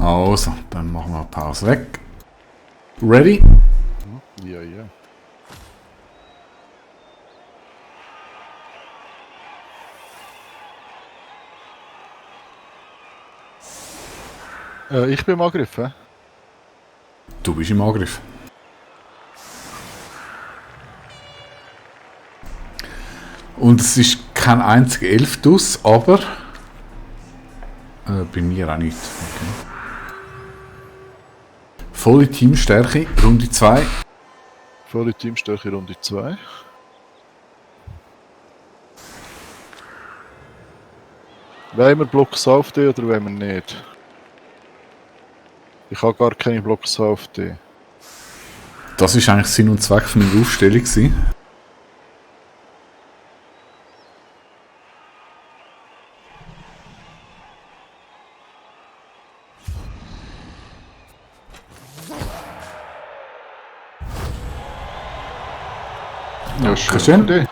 Also, dann machen wir Pause weg. Ready? Ja, ja. Ich bin im Angriff, hä? Du bist im Angriff. Und es ist kein einziger Elftus, aber bei mir auch nicht. Okay. Volle Teamstärke, Runde 2. Volle Teamstärke Runde 2. Wollen wir Blocks auf D oder wollen wir nicht? Ich habe gar keine Blocks auf D. Das ist eigentlich Sinn und Zweck von meiner Aufstellung gewesen. Ja, schön. D.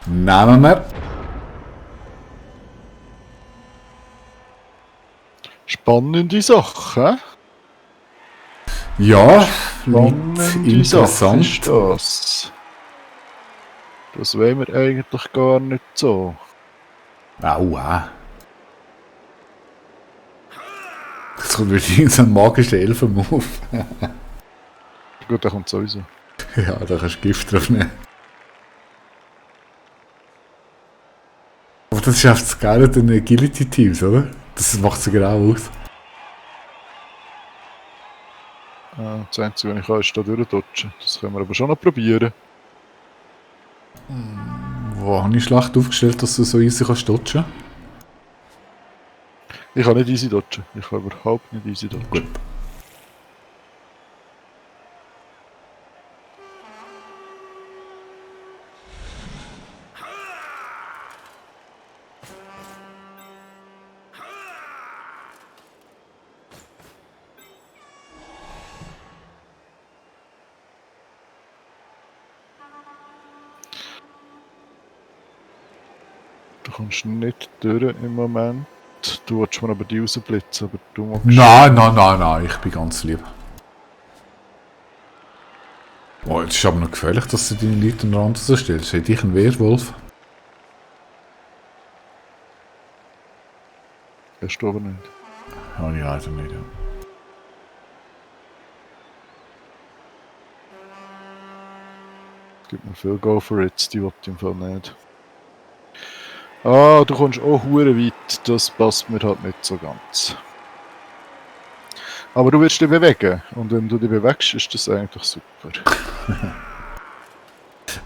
Nehmen wir. Spannende Sache, hä? Ja, Spannende interessant. Sache ist das. Das wollen wir eigentlich gar nicht so. Aua. Das kommt wieder so ein magischer Elfen-Move. Gut, der kommt sowieso. Ja, da kannst du Gift drauf nehmen. Aber das ist einfach das Geile an den Agility-Teams, oder? Das macht sie genau aus. Das Einzige, was ich kann, ist da durchdodgen. Das können wir aber schon noch probieren. Wo habe ich schlecht aufgestellt, dass du so easy kannst dodgen? Ich kann nicht easy dodgen. Ich kann überhaupt nicht easy dodgen. Gut. Du kommst nicht durch im Moment. Du willst mir aber die rausblitzen, aber du magst... Nein, ich bin ganz lieb. Oh, jetzt ist aber noch gefährlich, dass du deine Leute untereinander so stellst. Hätte ich einen Werwolf? Hast du aber nicht. Habe ich leider nicht, ja. Es gibt mir viel Go for It, die will ich im Fall nicht. Ah, du kommst auch hure weit, das passt mir halt nicht so ganz. Aber du wirst dich bewegen und wenn du dich bewegst, ist das eigentlich super.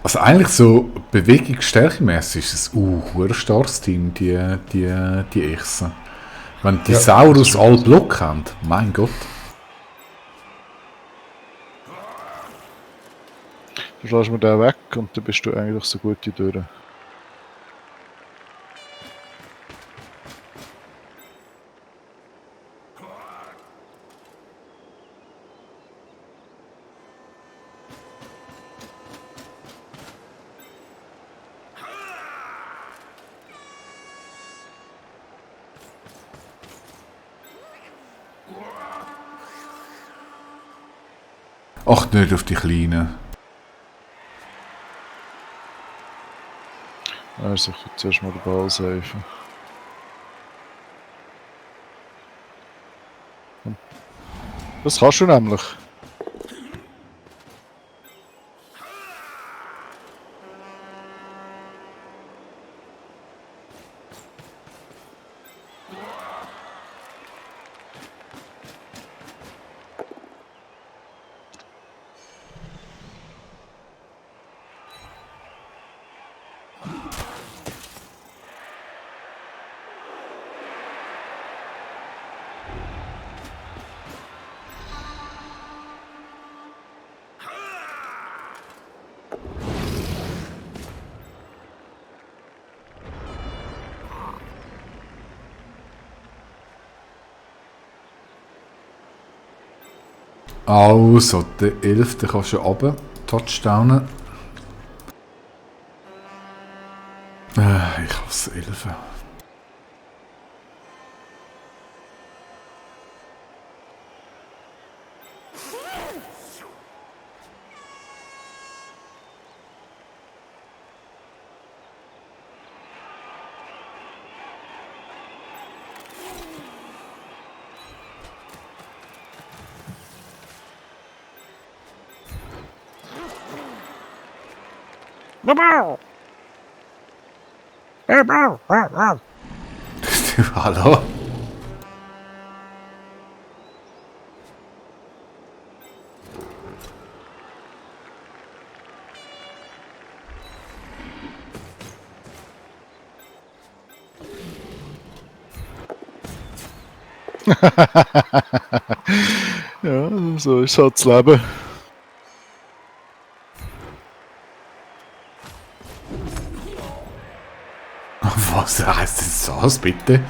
Also eigentlich so bewegungsstärkemässig ist es ein starkes Team, die Echsen. Wenn die Saurus alle Block haben, mein Gott. Du schlägst mir den weg und dann bist du eigentlich so gut hier durch. Ach, nicht auf die Kleinen. Also ich will zuerst mal den Ball safen. Das kannst du nämlich. Also, der 11. kannst du runter. Touchdownen. Ich hasse 11. Hallo? Ja, so ist halt das Leben. Was heißt das das, bitte?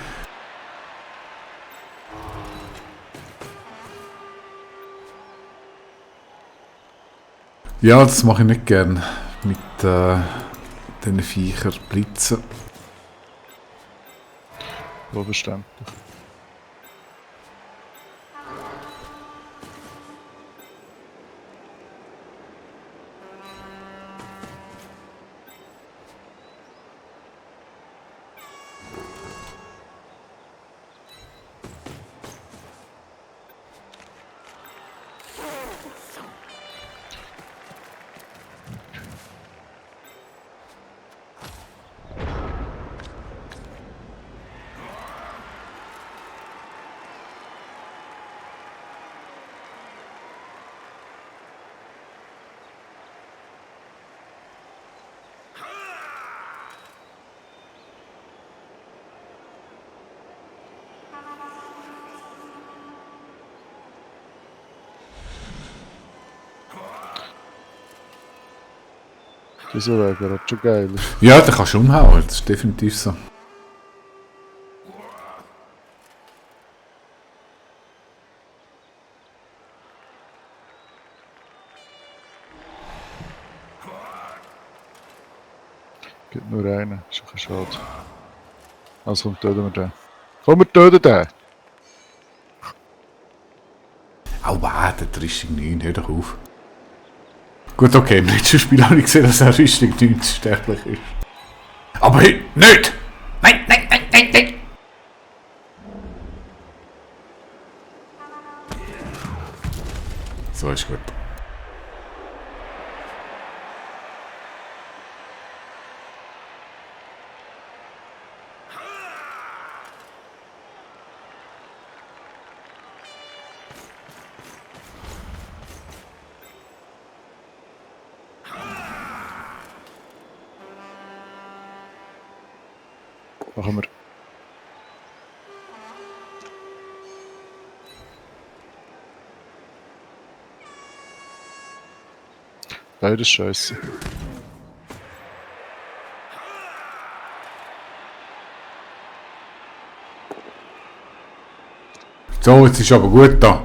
Ja, das mache ich nicht gern. Mit diesen Viechern blitzen. Ja, verständlich. Dieser Weg wäre schon geil. Ja, den kannst du umhauen, das ist definitiv so. Gibt nur einen, ist ein bisschen schade. Also komm, töten wir den. Komm, wir töten den! Aua, der Rüstung 9, hör doch auf. Gut, okay, im letzten Spiel habe ich gesehen, dass er Rüstung 9 sterblich ist. Aber heute nicht! Nein, nein, nein, nein, nein! So ist gut. Machen wir. Beides scheiße. So, jetzt ist aber gut da.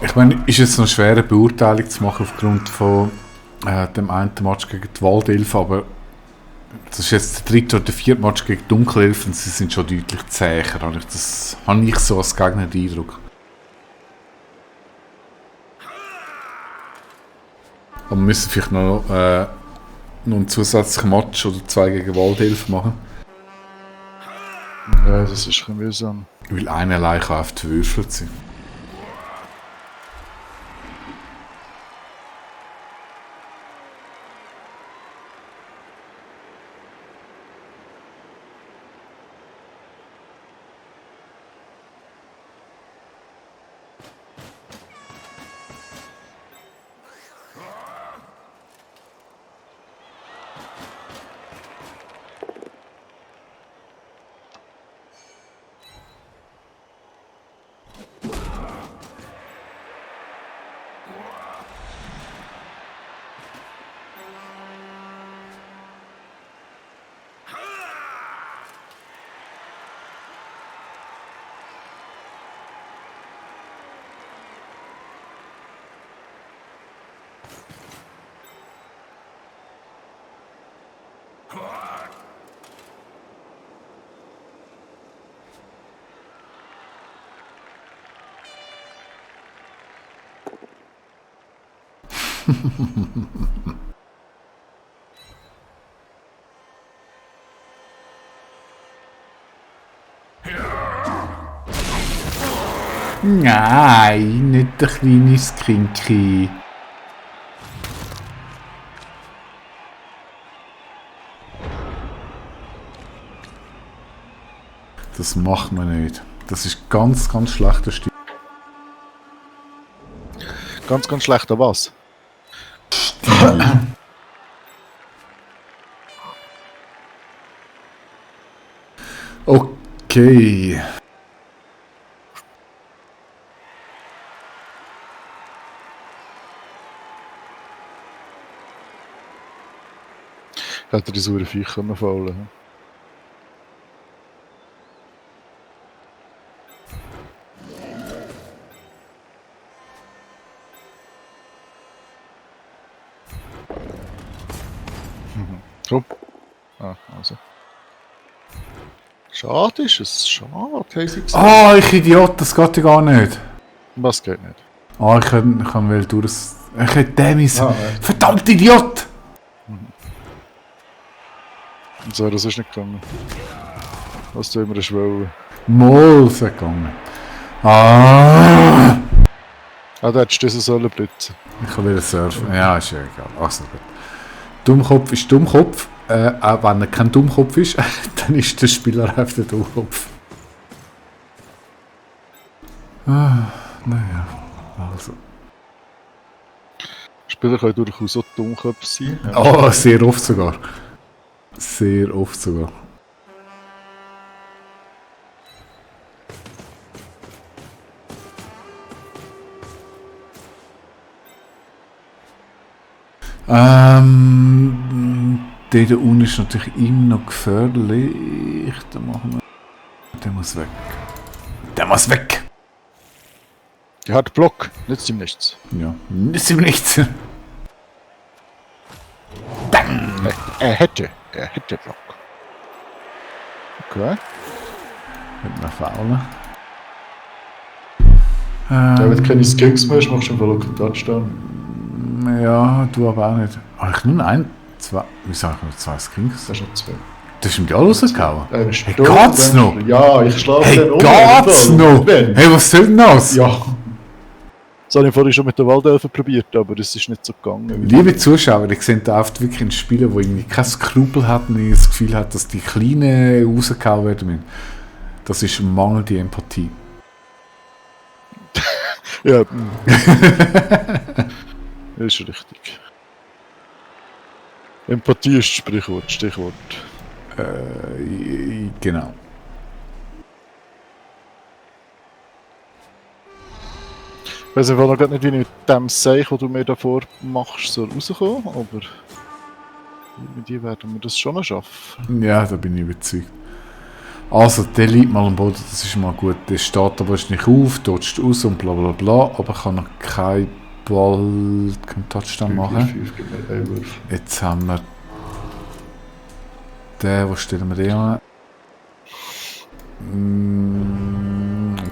Ich meine, ist jetzt noch schwer, eine Beurteilung zu machen aufgrund von dem einen Match gegen die Waldelf, aber das ist jetzt der dritte oder der vierte Match gegen die Dunkelelf und sie sind schon deutlich zäher. Das habe ich so als Gegner den Eindruck. Aber wir müssen vielleicht noch einen zusätzlichen Match oder zwei gegen Waldelf machen. Ja, das ist ein bisschen mühsam. Weil einer allein kann auf die Würfel sein. Nein, nicht der kleine Skinky. Das macht man nicht. Das ist ganz, ganz schlechter Stil. Ganz, ganz schlechter was? Okay. Hätte er die saure Viech können faulen. Komm. Ah, also. Schade ist es. Schade, haben sie gesagt. Ah, ich Idiot, das geht ja gar nicht. Was geht nicht? Ah, ich kann wel durch. Ich hätte den müssen. Ah, ja. Verdammt Idiot! Und so, das ist nicht gegangen. Was du immer wollen. Moll ist gegangen. Ah! Ah, da hättest du das sollen blitzen. Ich kann wieder surfen. Ja, ist ja egal. Also gut. Dummkopf ist Dummkopf. Auch wenn er kein Dummkopf ist, dann ist der Spieler auf der Dummkopf. Ah, naja, also. Spieler können durchaus so Dummköpfe sein. Ja. Oh, sehr oft sogar. Sehr oft sogar. Der unten ist natürlich immer noch gefährlich. Da machen wir. Der muss weg. Der muss weg! Der hat Block, nützt ihm nichts. Ja, ist ihm nichts. Bang! Er hätte Block. Okay. Könnte man faulen. Wenn du keine Skills mehr hast, machst du einfach einen Touchdown. Ja, du aber auch nicht. Ach, ich nur ein, zwei. Wie sag ich noch? Zwei Skins? Das ist noch zwei. Das ist ihm die alle rausgehauen. Einer ist Hey, tot, geht's dann- noch? Ja, ich schlafe Hey, den um. geht's noch? Wenn? Hey, was soll denn das? Ja. Das habe ich vorhin schon mit der Waldelfe probiert, aber es ist nicht so gegangen. Liebe Zuschauer, ich sehe da oft wirklich in Spielen, wo irgendwie kein Skrupel hat und ich das Gefühl hat, dass die Kleinen rausgehauen werden müssen. Das ist mangelnde Empathie. Ja. Das ist richtig. Empathie ist das Sprichwort, Stichwort. Genau. Ich weiß einfach noch gar nicht, wie ich mit dem Seich, das du mir davor machst, soll rauskommen, aber mit dir werden wir das schon noch schaffen. Ja, da bin ich überzeugt. Also, der liegt mal am Boden, das ist mal gut. Der steht aber nicht auf, dodgt aus und bla bla bla, aber kann noch keinen Ball, keinen Touchdown machen. 5, gib mir einen Wurf. Jetzt haben wir den, wo stellen wir den an?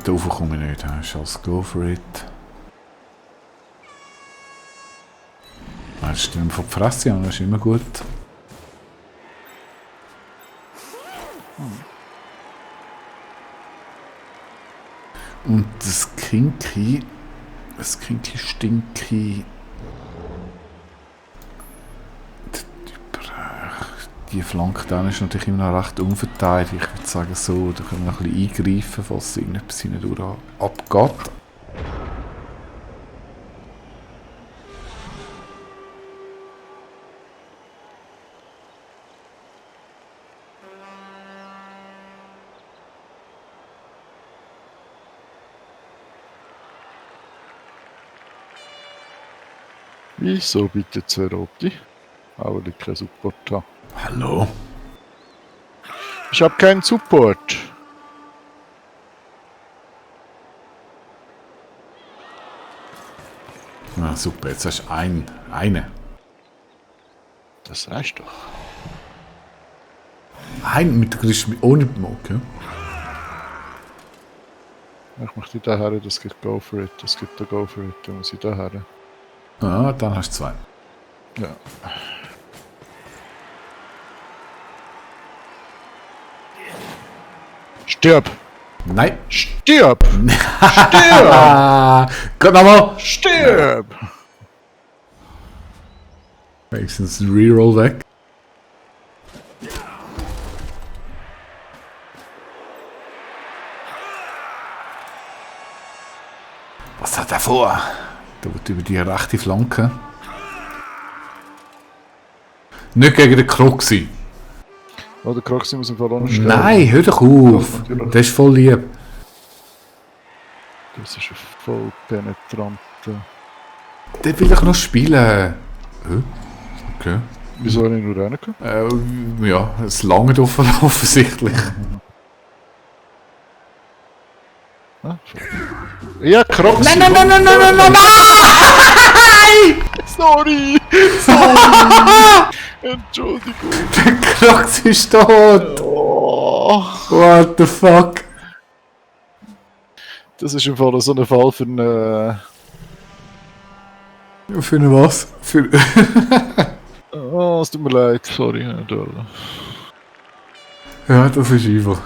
Da rauf komme ich nicht, Schatz, go for it. Das stellen wir von die Fresse an, das ist immer gut. Und das Kinky Stinky. Die Flanke dann ist natürlich immer noch recht unverteidigt. Ich würde sagen so, da können wir noch ein bisschen eingreifen, falls irgendetwas hindurch abgeht. Wieso bitte Zerotti? Aber ich keinen Support habe. Hallo? Ich habe keinen Support. Na super, jetzt hast du eine. Das reicht doch. Ein mit der Christen ohne Moke. Ich möchte da her, das geht Go for it. Das gibt da Go for it. Da muss ich da her. Ah, dann hast du 2. Ja. Stirb! Nein. Stirb! Stirb! Gut, nochmal. Stirb! Wenigstens ein Reroll weg. Was hat er vor? Der wird über die rechte Flanke. Nicht gegen den Kroxi. Oh, der Kroxi muss im Fall auch noch sterben. Nein, hör doch auf. Natürlich. Das ist voll lieb. Das ist ein voll penetranter. Der will ich noch spielen. Okay. Wieso habe ich nur einen gehabt? Ja, es langt offensichtlich. Ja, Kroxi! Nein! Sorry! Entschuldigung. Der Kroxi ist tot! Oh. What the fuck? Das ist im Fall so ein Fall für eine... Für eine was? Für... Oh, es tut mir leid, sorry. Ja, das ist evil.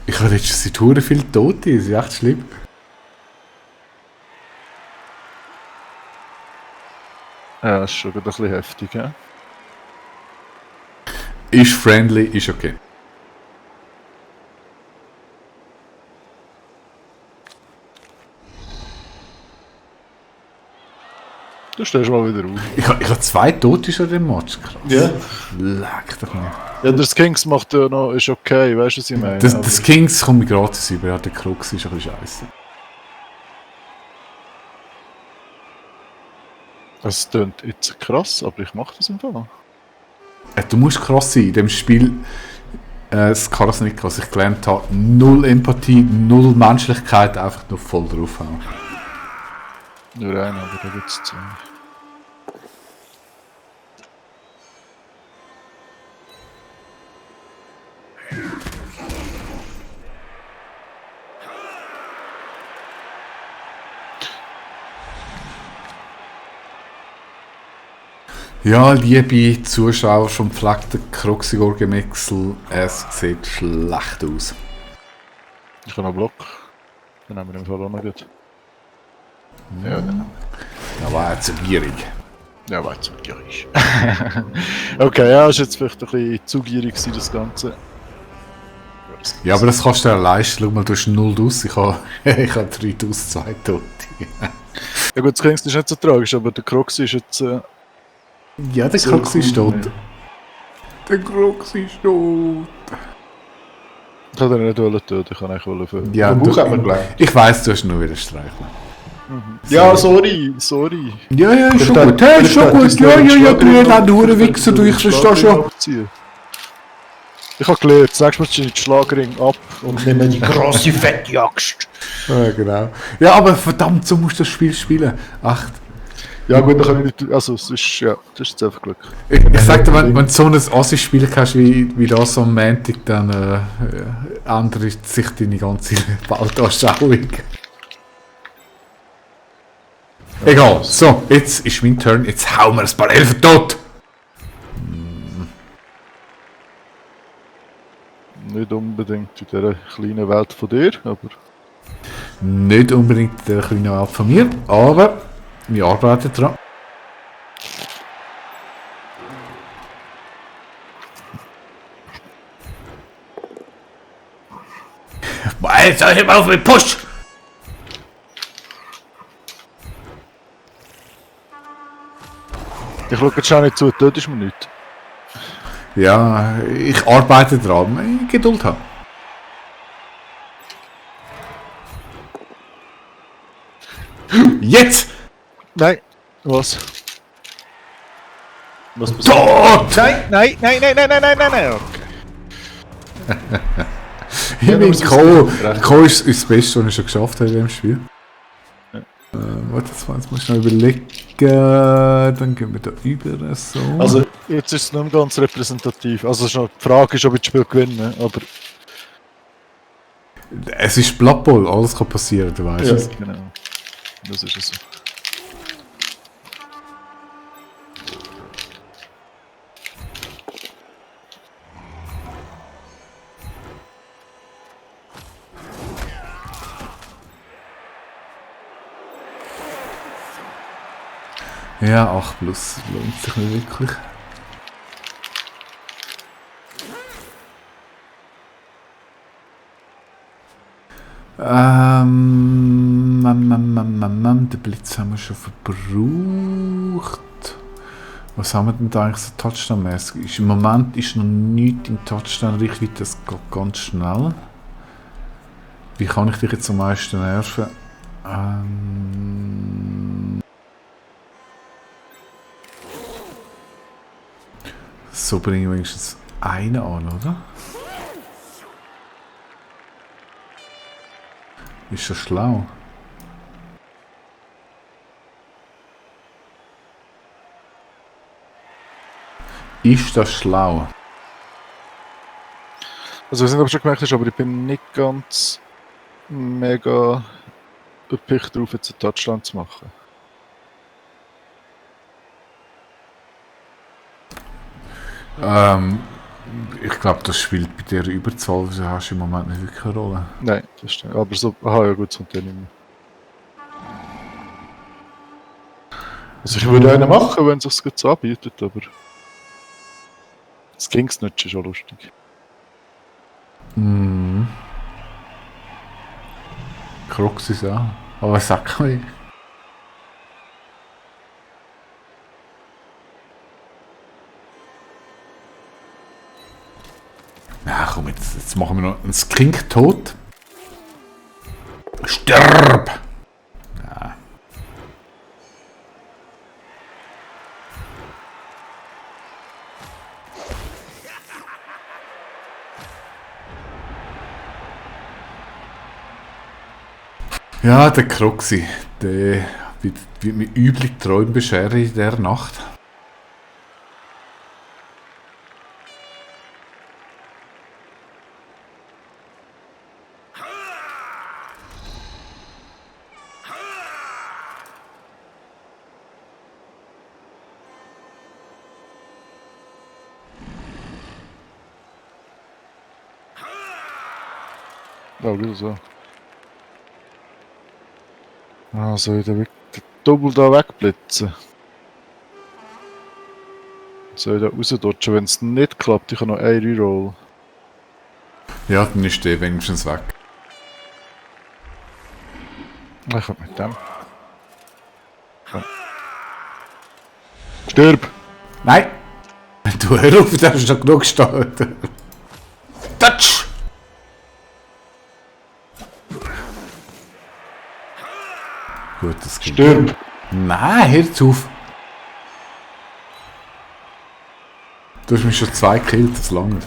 Ich habe jetzt schon seit Huren viel Tote, das ist echt schlimm. Ja, das ist schon ein bisschen heftig, ja? Ist friendly, ist okay. Du stehst mal wieder auf. Ich habe 2 Tote schon in dem Match. Krass. Ja. Leck doch nicht. Ja, der Skinks macht ja noch, ist okay, weißt du, was ich meine? Das Kings kommt mir gratis über, ja, der Krux ist ein bisschen scheiße. Das klingt jetzt krass, aber ich mache das im Fall. Du musst krass sein, in dem Spiel das Karasnik, was ich gelernt habe, 0 Empathie, 0 Menschlichkeit, einfach nur voll draufhauen. Nur einen, aber da gibt es 2. Ja, liebe Zuschauer vom gepflegten Kruxigor-Gemixel, es sieht schlecht aus. Ich habe einen Block. Den haben wir im Fall auch noch gut. Ja, genau. Da war er zu gierig. Ja, war zu gierig. Okay, ja, ist jetzt vielleicht ein bisschen zu gierig gewesen, das Ganze. Ja, aber das kannst du dir leisten. Schau mal, du hast 0 aus. Ich habe 3 aus, 2 Tote. Ja gut, das Kings ist nicht so tragisch, aber der Kroxi ist jetzt... Ja, der sehr Krux ist cool, tot. ja. Der Krux ist tot. Ich wollte ihn nicht töten, ich kann eigentlich für... Ja, Buch hat man gleich. ich weiss, du hast nur wieder streicheln. Ja, sorry. Ja, ja, ist schon Vielleicht gut. Hey, ist schon hat gut. das Ja, noch ja, einen ja, Schlag du hast einen Wichser, du, ich verstehe schon. Ich habe gelernt, sagst du mir den Schlagring ab. Und nehmen die grosse Fettjagd. Ja, genau. Ja, aber verdammt, so musst du das Spiel spielen. Ach, Ja gut, dann kann ich nicht... Also, es ist... Ja, das ist jetzt einfach Glück. ich sag dir, wenn du so ein Assi-Spiel hast wie das am Montag, dann ändert sich deine ganze Weltanschauung. Egal, so, jetzt ist mein Turn, jetzt hauen wir ein paar Elfen tot! Nicht unbedingt in dieser kleinen Welt von dir, aber... Nicht unbedingt der kleine Welt von mir, aber wir arbeiten dran. Jetzt hör mal auf mit Push! Ich schaue jetzt schon nicht zu, tötest du mir nicht. Ja, ich arbeite dran, Geduld haben. Jetzt! Nein. Was? Was passiert? Tot! Nein. Okay. Ich bin Co ist das Beste, was ich schon geschafft habe in dem Spiel. Warte, jetzt muss ich noch überlegen. Dann gehen wir da über so. Also, jetzt ist es nicht mehr ganz repräsentativ. Also, die Frage ist, ob ich das Spiel gewinne, aber... Es ist Blood Bowl, alles kann passieren, du weißt Ja, es. genau. Das ist es. Ja, 8 plus lohnt sich nicht wirklich. Den Blitz haben wir schon verbraucht. Was haben wir denn da eigentlich so Touchdown-mäßig? Im Moment ist noch nichts im Touchdown-Reichweite, das geht ganz schnell. Wie kann ich dich jetzt am meisten nerven? So bringen wir wenigstens einen an, oder? Ist das schlau? Ist das schlau? Also, ich weiß nicht, ob du schon gemerkt hast, aber ich bin nicht ganz mega erpicht darauf, jetzt einen Touchdown zu machen. Ich glaube, das spielt bei der Überzahl, du hast im Moment nicht wirklich eine Rolle. Nein, das stimmt. Aber so, aha, ja gut, das kommt ja nicht mehr. Also ich würde einen machen, wenn es sich so anbietet, aber das ging's nicht, ist schon lustig. Krux ist auch. Aber sag mal. Ja, komm, jetzt machen wir noch einen Skink tot. Stirb! Ja. Ja, der Kruxi, der wird mir üblich Träume bescheren in der Nacht. Ja, wieder so. Ah, soll ich den Double da wegblitzen? Soll ich da rausdodgen? Wenn es nicht klappt, ich habe noch einen Reroll. Ja, dann ist der wenigstens weg. Ich komme mit dem. Komm. Stirb! Nein! Du hör auf, da hast du genug gestanden. Touch! Gut, das geht. Stirb! Nein, hör jetzt auf! Du hast mich schon 2 gekillt, das lange.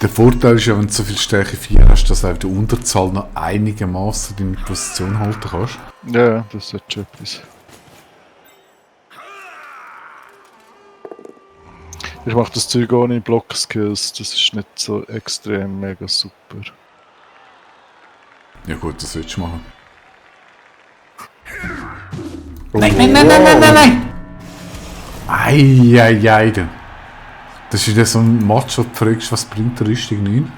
Der Vorteil ist ja, wenn du so viel Stärke 4 hast, dass du auf der Unterzahl noch einigermaßen deine Position halten kannst. Ja, das ist schon etwas. Ich mache das Zeug ohne Block-Skills, das ist nicht so extrem mega super. Ja gut, das willst du machen. Oh, Nein! Eieiei. Das ist wieder so ein Match, wo du fragst, was bringt der Rüstung 9?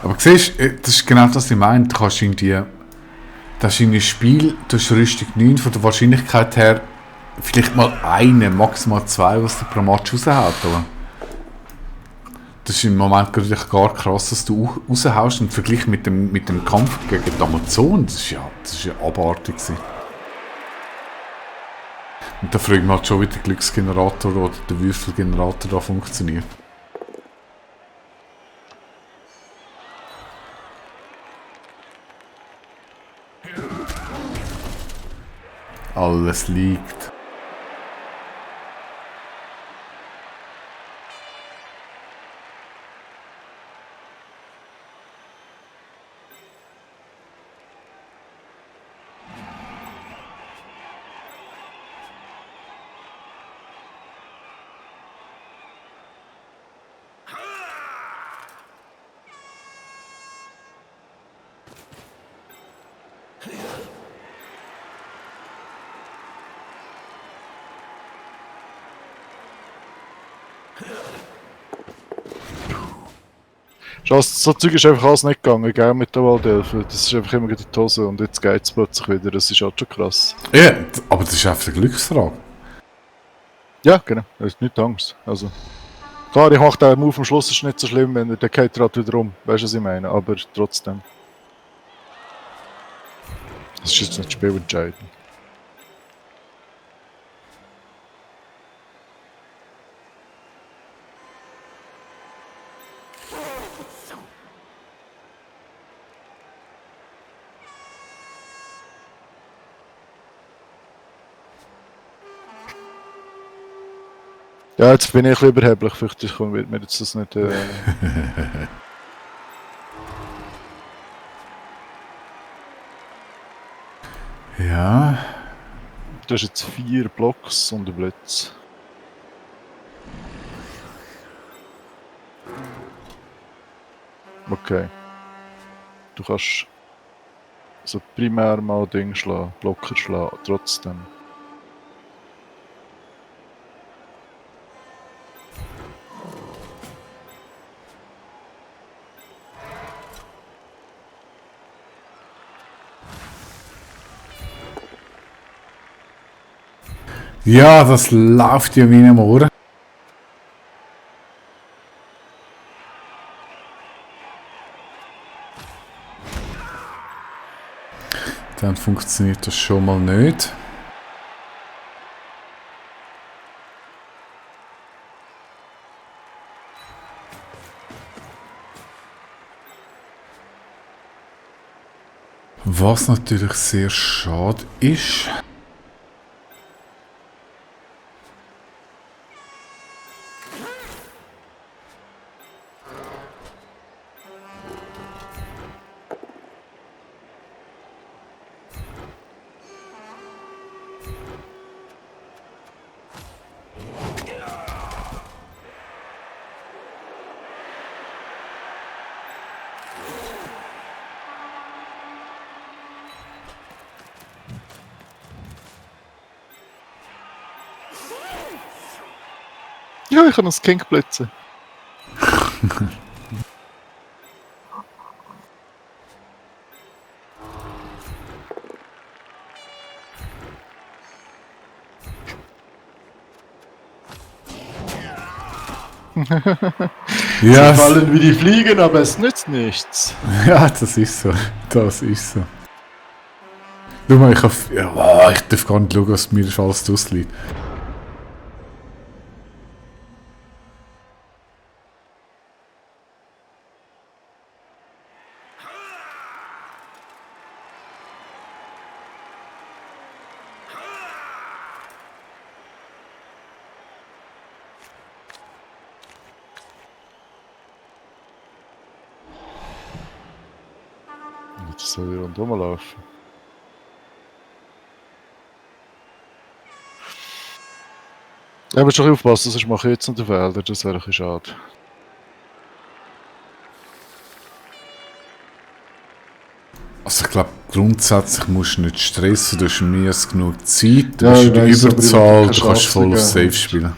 Aber siehst du, das ist genau das, was ich meine. Du kannst das ist in einem Spiel, du hast Rüstung 9 von der Wahrscheinlichkeit her vielleicht mal eine, maximal 2, was du pro Match raushaut, oder? Das ist im Moment gerade gar krass, dass du raushaust und verglichen mit dem Kampf gegen die Amazon, das ist ja abartig gewesen. Und da frage ich mich halt schon, wie der Glücksgenerator oder der Würfelgenerator da funktioniert. Alles liegt. So Zeug ist einfach alles nicht gegangen, gell, mit der Waldelfe. Das ist einfach immer in die Hose und jetzt geht's plötzlich wieder. Das ist halt schon krass. Ja, aber das ist einfach eine Glücksfrage. Ja, genau. Das ist nichts Angst. Also, klar, ich mache den Move am Schluss, ist nicht so schlimm, wenn der geht halt wieder um. Weißt du, was ich meine? Aber trotzdem. Das ist jetzt nicht spielentscheidend. Ja, jetzt bin ich ein bisschen überheblich. Vielleicht wird mir jetzt das nicht. Ja. Du hast jetzt 4 Blocks und einen Blitz. Okay. Du kannst so primär mal Ding schlagen, Blocker schlagen, trotzdem. Ja, das läuft ja wie ein Ohren. Dann funktioniert das schon mal nicht. Was natürlich sehr schade ist. Ja, ich kann das King blitzen. Ja, Sie fallen wie die Fliegen, aber es nützt nichts. ja, das ist so. Das ist so. Schau mal, ich darf gar nicht schauen, was mir alles ausliegt. Das soll hier rundherum laufen. Ja, aber schon aufpassen, sonst mache ich jetzt noch den Fehler, das wäre ein bisschen schade. Also ich glaube, grundsätzlich musst du nicht stressen, du hast mehr als genug Zeit, du Ja, bist ich in der weiss, aber ich Überzahl, will du keine kannst voll auf Chancen Safe geben. spielen.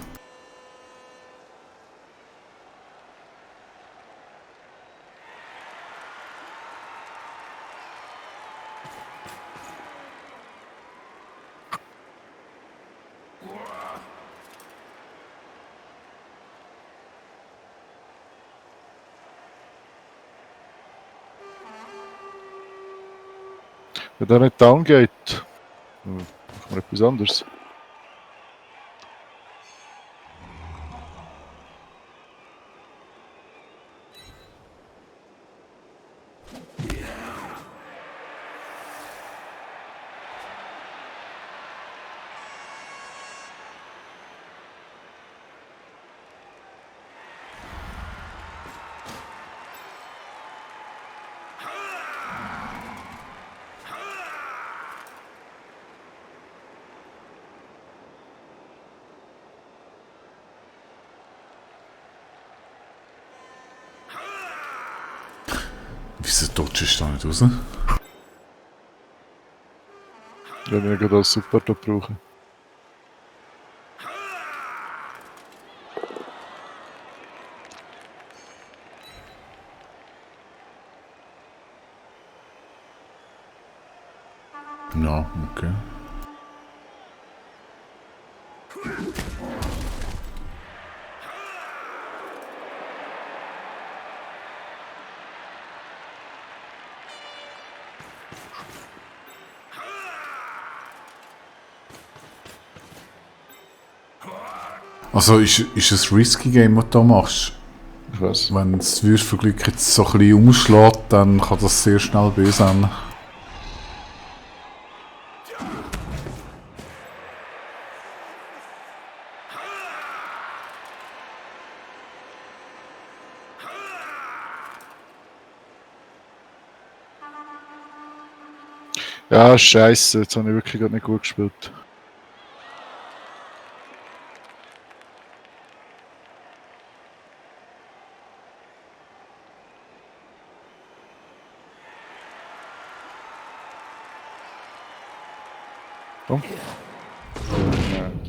Wenn der nicht down geht, machen wir etwas anderes. Wieso dodgest du da nicht raus? Wenn wir gerade als Super da brauchen. Ja, okay. Also ist es ein risky Game, was du da machst? Ich weiß. Wenn das Würfelglück jetzt so ein bisschen umschlägt, dann kann das sehr schnell böse enden. Ja, scheiße, jetzt habe ich wirklich gerade nicht gut gespielt. Komm. Nein.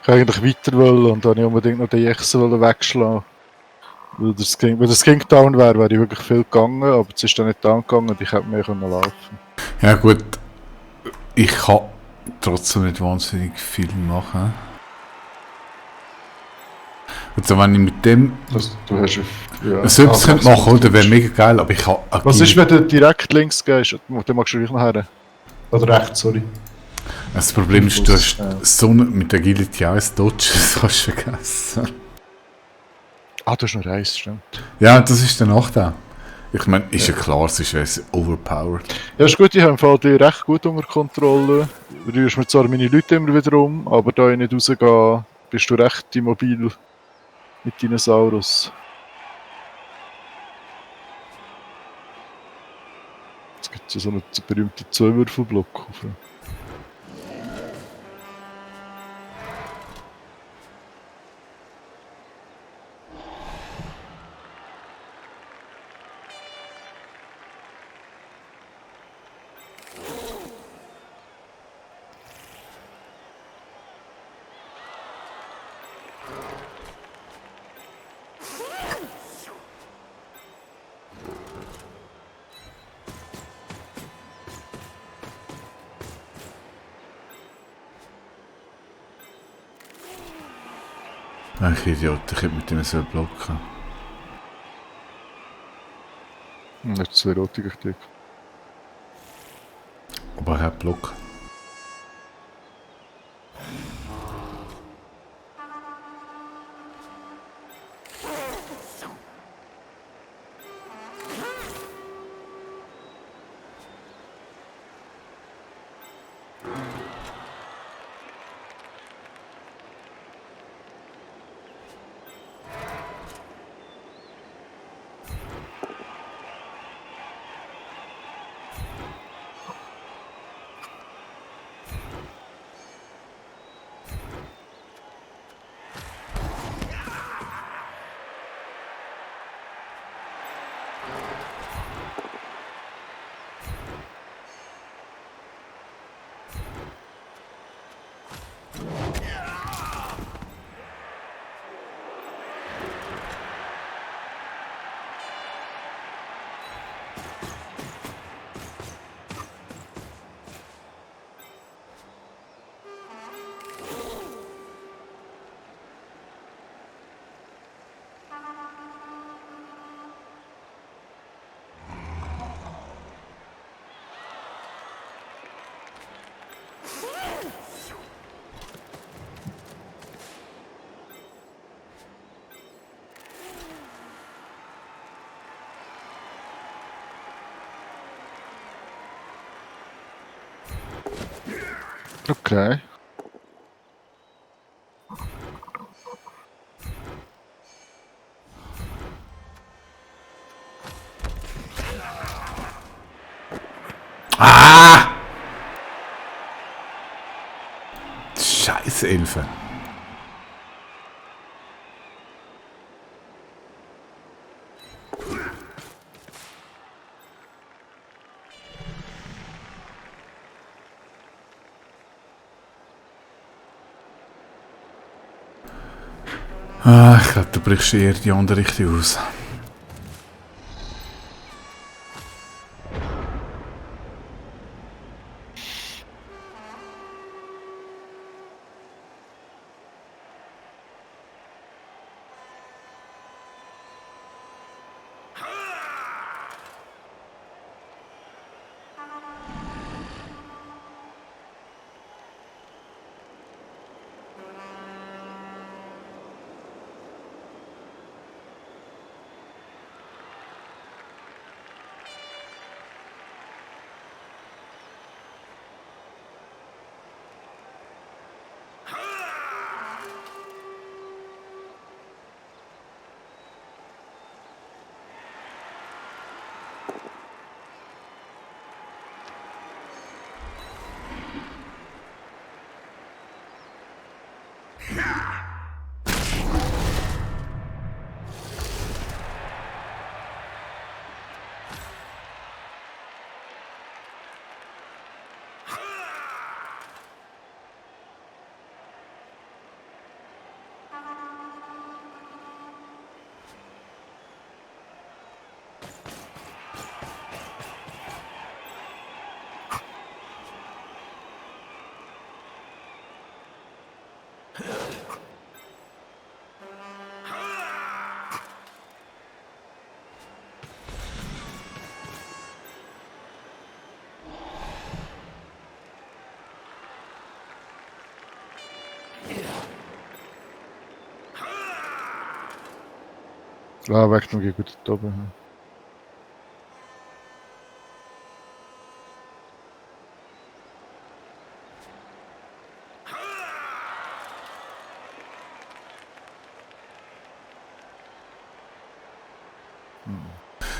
Ich wollte eigentlich weiter wollen und dann wollte ich unbedingt noch die Echse wegschlagen. Wenn das King down wäre, wäre ich wirklich viel gegangen, aber es ist dann nicht down gegangen und ich hätte mehr laufen können. Ja gut, ich kann trotzdem nicht wahnsinnig viel machen. Also wenn ich mit dem Du hast ja. selbst könnte machen, oder wäre mega geil, aber ich habe... Was ist, wenn du direkt links gehst? Dann magst du gleich nachher. Oder rechts, sorry. Das Problem ist, du hast Ja. so mit Agility auch ein Dodge, das kannst du vergessen. Ah, du hast noch Reis, stimmt. Ja, das ist der Nachteil. Ich meine, ist ja klar, es ist overpowered. Ja, ist gut, ich habe im Fall die recht gut unter Kontrolle. Du rührst mir zwar meine Leute immer wieder um, aber da ich nicht rausgehe, bist du recht immobil mit Dinosaurus. Jetzt gibt es ja so einen berühmten Zwei-Würfel-Block. Ach Idiot, ich hätte mit dem so blocken. Nicht zwei rote gekriegt. Aber er hat Block. Okay. Ah! Scheiße, Elfe. Ich glaube, du brichst eher die andere Richtung aus. Ah, weg nog goed dort oben.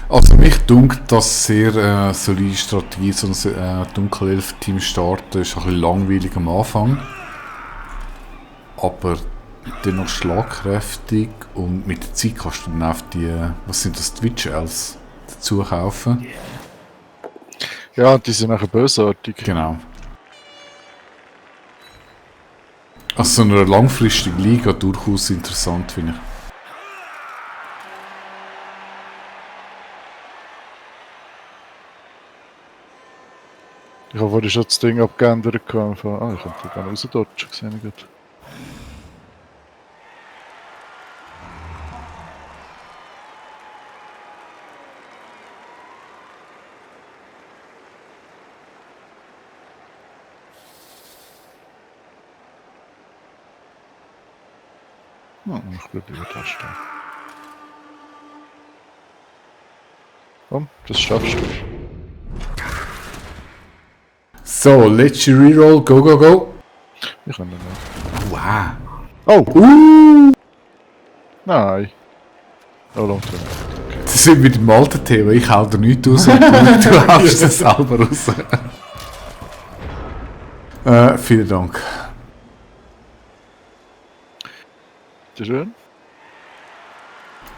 Also mich dunkt, dass sehr solide Strategie, so ein Dunkelelf-Team starten, ist ein bisschen langweilig am Anfang. Aber dennoch schlagkräftig und mit der Zeit kannst du dann auf die, was sind das, Twitch-Elves dazu kaufen. Ja, die sind nachher bösartig. Genau. Also so eine langfristige Liga durchaus interessant, finde ich. Ich habe vorhin schon das Ding abgeändert. Ich könnte gerne rausdodgen, gesehen ich gerade. Ich bleibe über da stehen. Komm, das schaffst du. So, letzte Reroll, go, go, go. Ich kann nicht mehr. Wow. Oh! Nein. Oh, langt nicht. Das sind mit dem alten Thema, ich hau da nichts raus und du haust es selber raus. Vielen Dank. Bitte schön.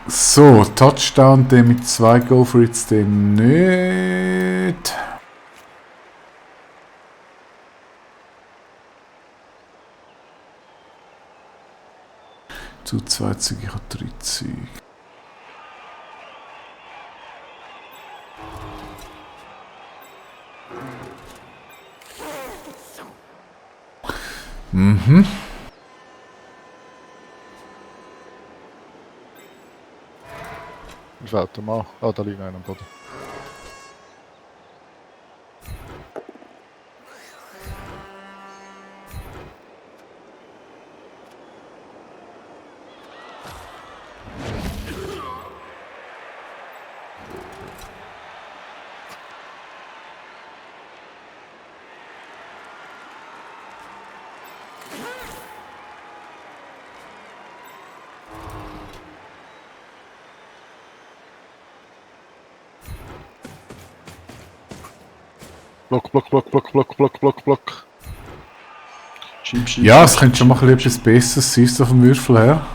So, Touchdown, der mit 2 Go for It's, den nicht. Zu 2 Züge, ich habe 3 Züge. Mhm. Wie fällt der mal? Ah, da liegt einer am Boden. Block, Block, Block, Block, Block, Block, Block, Block. Schieb, schieb, Ja, schieb, es könnte schon mal ein bisschen etwas Besseres sein, so vom Würfel her.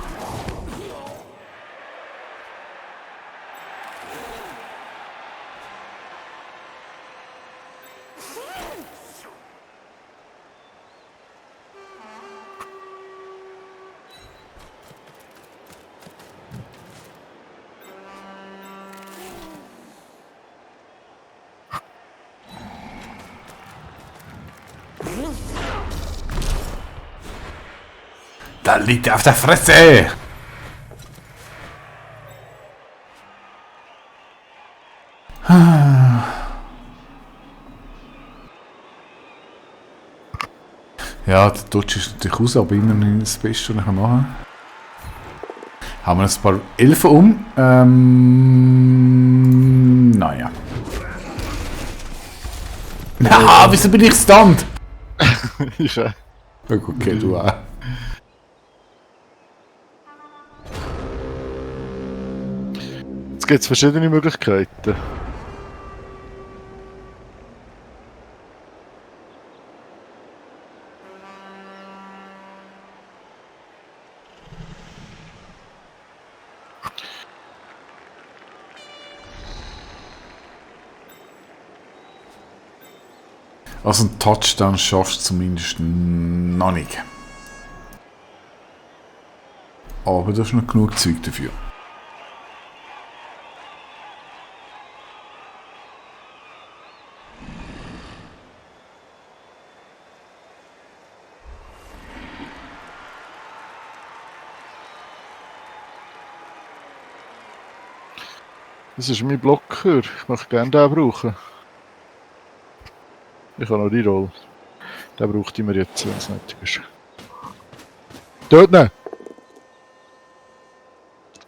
Da liegt er auf der Fresse! Ja, der Dodge ist natürlich raus, aber immerhin das Beste, was ich machen kann. Haben wir ein paar Elfen um? Naja. Na, wieso bin ich stunned? Ja. Okay, du auch. Jetzt gibt es verschiedene Möglichkeiten. Also einen Touchdown schaffst du zumindest noch nicht. Aber da ist noch genug Zeug dafür. Das ist mein Blocker. Ich möchte gerne den brauchen. Ich habe noch die Rolle. Den braucht immer jetzt, wenn es nötig ist. Dort nicht!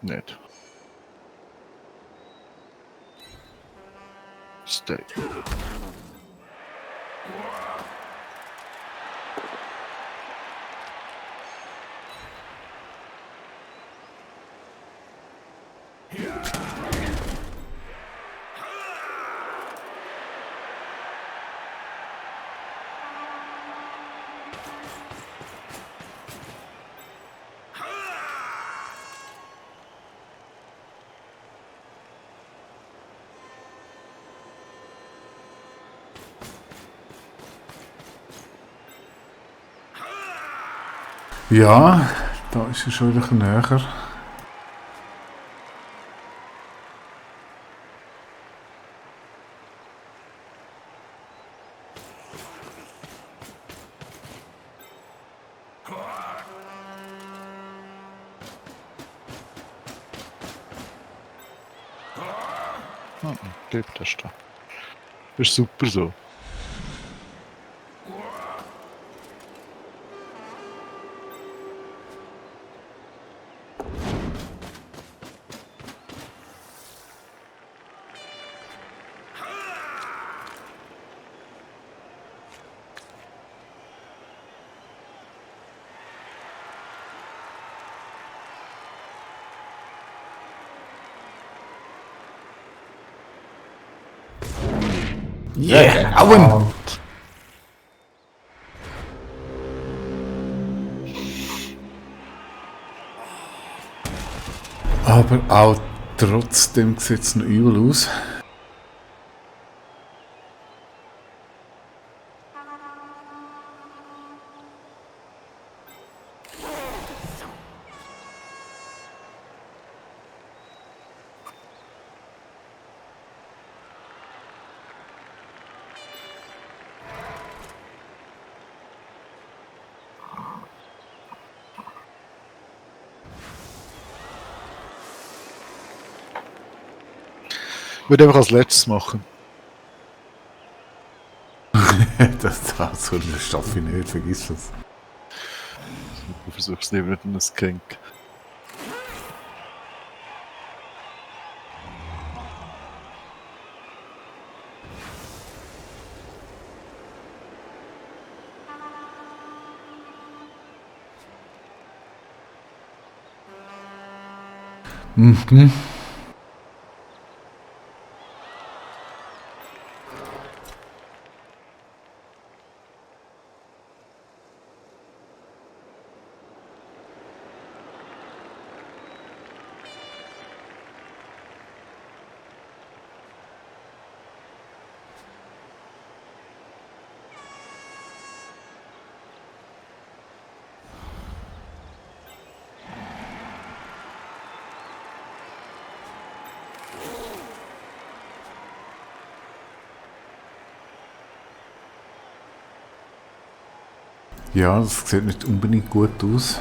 Nicht. Stay. Ja, da ist er schon wieder ein bisschen näher. Geht das da. Das ist super so. Yeah, Auen! Aber auch trotzdem sieht es noch übel aus. Ich würde einfach als letztes machen. Das war so eine Staffel nicht, vergiss das. Du versuchst lieber nicht in das Kink. Mhm. Ja, das sieht nicht unbedingt gut aus.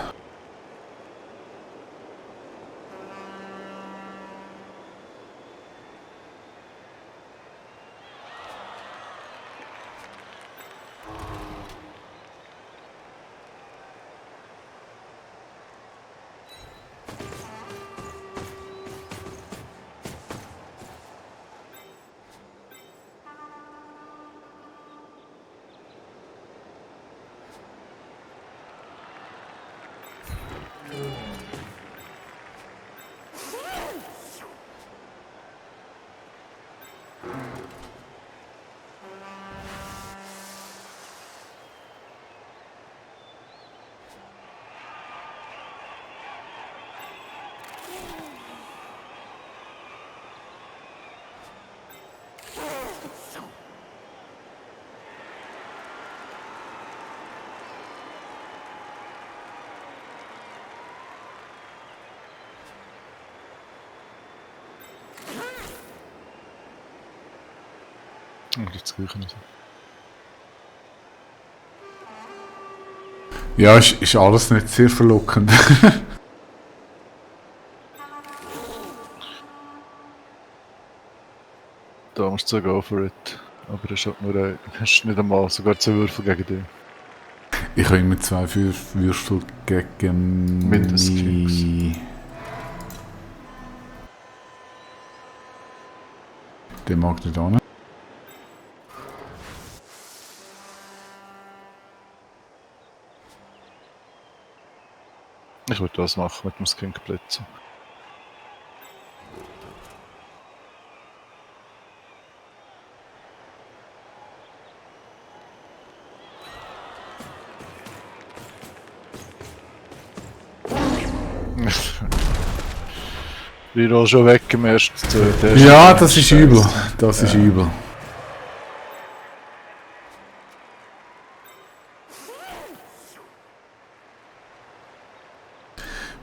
Und jetzt gleiche nicht. Ja, ist alles nicht sehr verlockend. Da musst du go for it. Aber es hat nur hast nicht einmal sogar 2 Würfel gegen dich. Ich habe immer 2 Würfel gegen Mindestens. Der mag nicht an. Ich würde das machen mit dem Skinkblitz. Reroll schon weg im ersten. Ja, das ist übel. Das ist übel.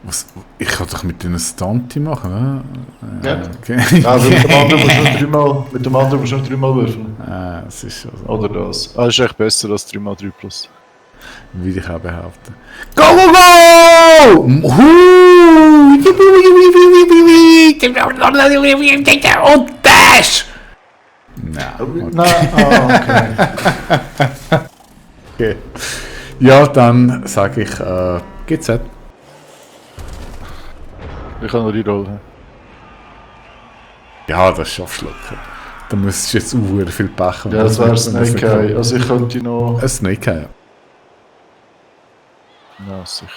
Was, ich kann doch mit denen Stunty machen, oder? Ja. Okay. Also mit dem anderen musst du schon dreimal würfeln. Das ist schon so. Oder das. Ah, ist echt besser als 3x3 plus. Würde ich auch behaupten. Go, go, go! Und Dash! Nein. Nein, okay. Okay. Ja, dann sage ich GZ. Ich kann noch Reroll. Ja, das schaffst du locker. Da müsstest du jetzt auch viel Pech haben. Ja, das wäre Snake Eye. Also ich könnte noch... Ein Snake Eye, ja. Ja, sicher.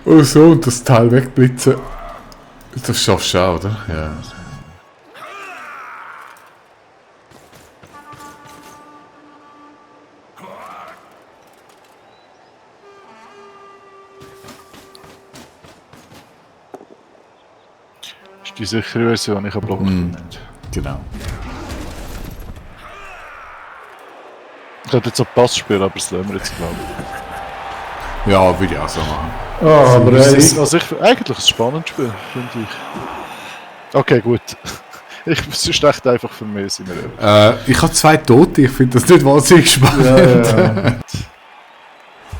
Oh so, und das Teil wegblitzen. Das schaffst du auch, oder? Ja. Ist die sichere Version, ich habe Block nicht. Genau. Ich könnte jetzt auch Pass spielen, aber das lassen wir jetzt, glaube ich. Ja, würde ich auch so machen. Ah, aber Eigentlich ein spannendes Spiel, finde ich. Okay, gut. Es ist echt einfach für mich, sind wir ehrlich. Ich habe 2 Tote, ich finde das nicht wahnsinnig spannend. ja.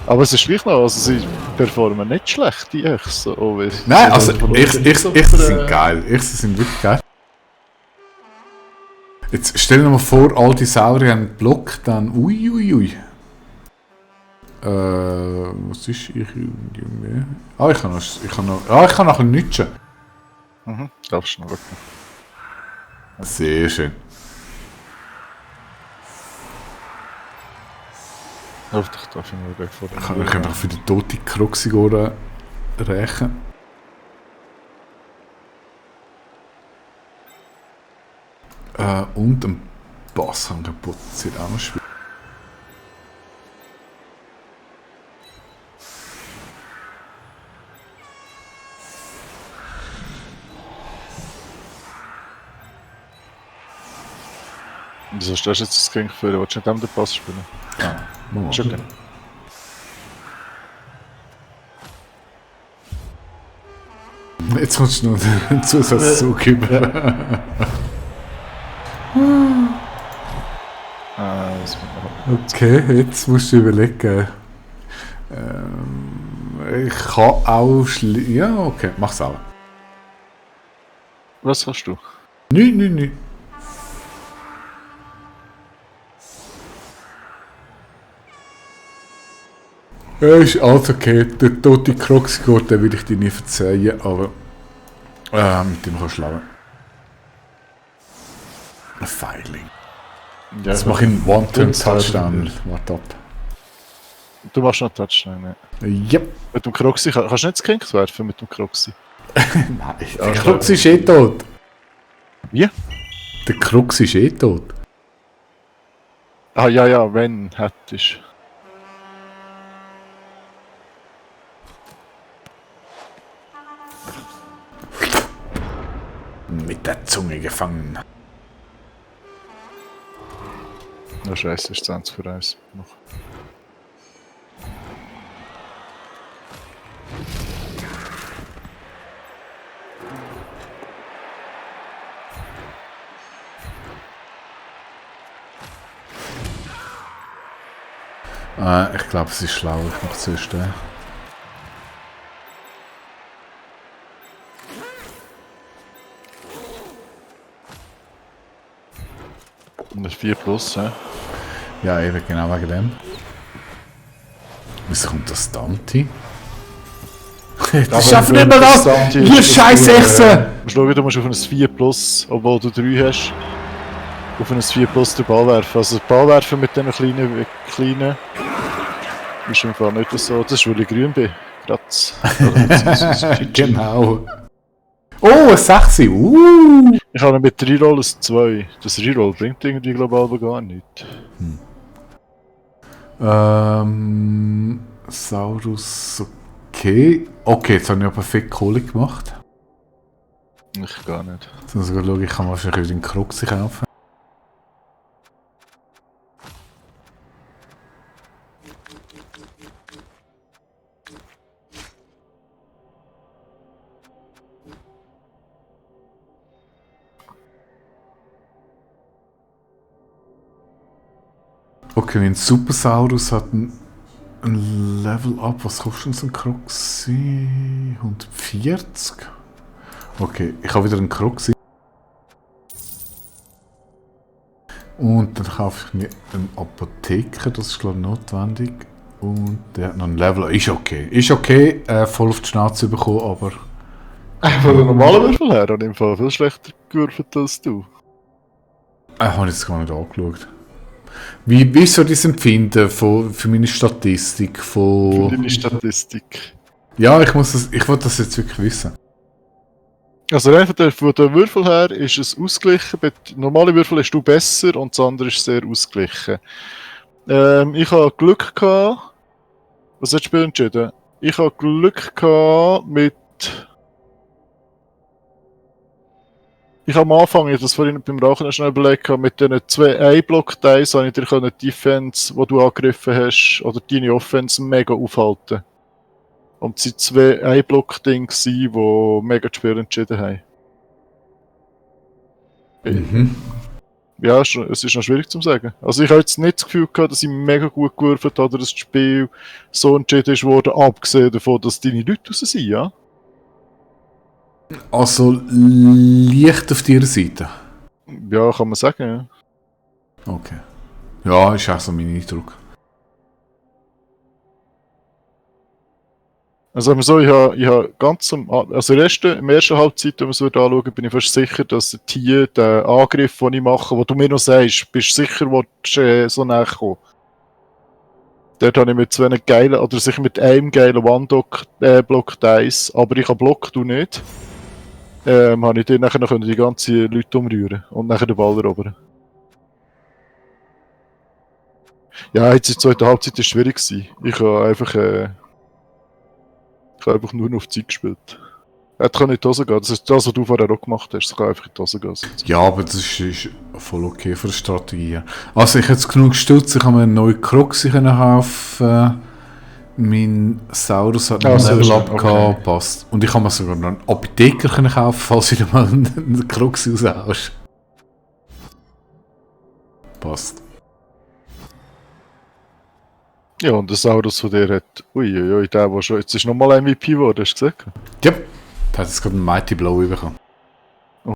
Aber es ist gleich noch, also sie performen nicht schlecht, die Echs. Oh, Nein, also ich nicht so sind geil. Ich sind wirklich geil. Jetzt stell dir mal vor, all die Saurier haben einen Block, dann uiuiui. Was ist ich? Ich kann nachher nützen. Mhm, darfst du noch wirklich. Sehr schön. Hoffentlich darf ich noch weg vor dem. Kann ich einfach für die tote Kroxigore rächen. Und ein Bassangebot sieht auch noch schwierig. Wieso stellst du jetzt das Gang für? Willst du nicht den Pass spielen? Mal. Ist okay. Jetzt kommst du noch einen Zusatzzug über. Okay, jetzt musst du überlegen. Ich kann auch ja, okay, mach's auch. Was kannst du? Nein. Ja, ist alles okay. Der tote Kroxigurt, den will ich dir nie verzeihen, aber mit dem kannst du leben. Ein Feiling. Ja, Jetzt mache ich einen One-Turn-Touchdown. Warte ab. Du machst noch Touchdown, ja. Yep. Mit dem Croxy kannst du nicht Skinks werfen mit dem Croxy. Nein, der Krux ist eh tot. Wie? Der Krux ist eh tot. Ah ja, wenn hättest. Mit der Zunge gefangen. Na scheiße, ist 20 für 1 noch. Ich glaube, es ist schlau. Ich mache zuerst den. Und das 4 plus, hä? Ja, eben genau wegen dem. Wieso kommt das Dante? Das schafft nicht mehr das! Ihr scheiß Echse! Schau, du musst auf ein 4 plus, obwohl du 3 hast. Auf ein 4 plus den Ball werfen. Also den Ball werfen mit diesen kleinen ist im Fall nicht so. Das ist, weil ich grün bin. Gratz. Genau. Oh, ein 6! Ich habe mit Reroll ein 2. Das Reroll bringt irgendwie global aber gar nichts. Saurus, okay. Okay, jetzt habe ich aber perfekt Kohle gemacht. Ich gar nicht. Jetzt muss ich schauen, ich kann wahrscheinlich wieder einen Krux kaufen. Okay, wenn Supersaurus hat ein Level Up, was kostet denn so ein Kroxi? 140? Okay, ich habe wieder einen Kroxi. Und dann kaufe ich mir einen Apotheker, das ist glaube ich notwendig. Und der hat noch ein Level Up. Ist okay, voll auf die Schnauze bekommen, aber... Von der normalen Würfel her habe ich im Fall viel schlechter gewürfelt als du. Habe ich jetzt gar nicht angeschaut. Wie ist so dein Empfinden für meine Statistik? Für deine Statistik. Ja, ich wollte das jetzt wirklich wissen. Also rein von der Würfel her ist es ausgeglichen. Bei normalen Würfel hast du besser und das andere ist sehr ausgeglichen. Ich habe Glück gehabt. Was hat das Spiel entschieden? Ich habe Glück gehabt mit... Ich habe am Anfang, ich habe das vorhin beim Rauchen schnell überlegt, mit diesen 2 A-Block-Dice habe ich dir die Defense, die du angegriffen hast, oder deine Offense mega aufhalten. Und es waren 2 A-Block-Dinge, die mega das Spiel entschieden haben. Mhm. Ja, es ist noch schwierig zu sagen. Also ich habe jetzt nicht das Gefühl gehabt, dass ich mega gut gewürfelt habe, oder dass das Spiel so entschieden ist worden, abgesehen davon, dass deine Leute raus sind, ja? Also Licht auf deiner Seite? Ja, kann man sagen, ja. Okay. Ja, ist auch so mein Eindruck. Also sagen wir so, ich habe ganz also im ersten Halbzeit, wenn wir es anschauen, bin ich fast sicher, dass hier der Angriff, den ich mache, wo du mir noch sagst, bist du sicher, wo du so näher kommst. Dort habe ich mit 2 geilen, oder sicher mit einem geilen One-Block-Dice, aber ich habe Block, du nicht. Habe ich dann nachher noch die ganzen Leute umrühren und nachher den Ball erobern. Ja, jetzt in der zweiten Halbzeit war es schwierig. Ich habe einfach nur auf die Zeit gespielt. Es kann nicht in die Hose gehen. Das ist das, was du vorher auch gemacht hast. Es kann einfach in die Hose gehen. Ja, aber das ist voll okay für eine Strategie. Also ich habe jetzt genug gestutzt, ich habe mir einen neuen Krux kaufen. Mein Saurus hat ein Level Up gehabt, passt. Und ich habe mir sogar noch einen Apotheker kaufen, falls ich mal einen Krux raushaust. Passt. Ja, und der Saurus von dir hat, uiuiui, der schon, jetzt ist nochmal MVP geworden, hast du gesehen? Ja, der hat jetzt gerade einen Mighty Blow bekommen.